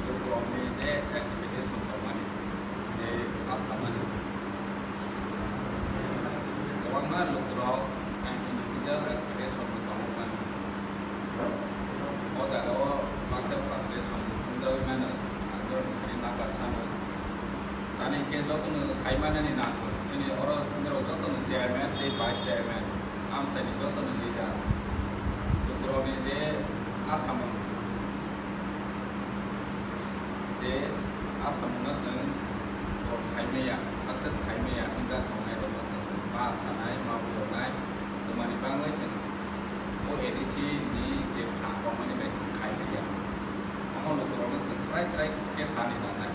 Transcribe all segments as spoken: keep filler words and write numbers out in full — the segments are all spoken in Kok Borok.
Lukurokni je expectation tongmani, je asamani, kwbangma lukurok individual expectation bo tongwi mano. O jagao baksa frustration wngjawi mano, ang norokni thani nabar sano. Tani khe jotono saimanani nango, chini oro norok jotono chairman tei vice chairman, amchaini jotono leader, lukurokni je asamung, je asamungno chwng purun khaimaya, success khaimaya wngya tongnairokno chwng ma sanai, ma bujonai, twmani bagwi chwng o A D C ni je pha tongmani bai chwng khaimaya. Omo lukurokno chwng srai srai khe sani nangnai.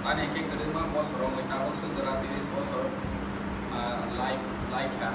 Tani khe kwrwngma bosor wngwi tabuk suk jora tris bosor, ah, lai, laikha.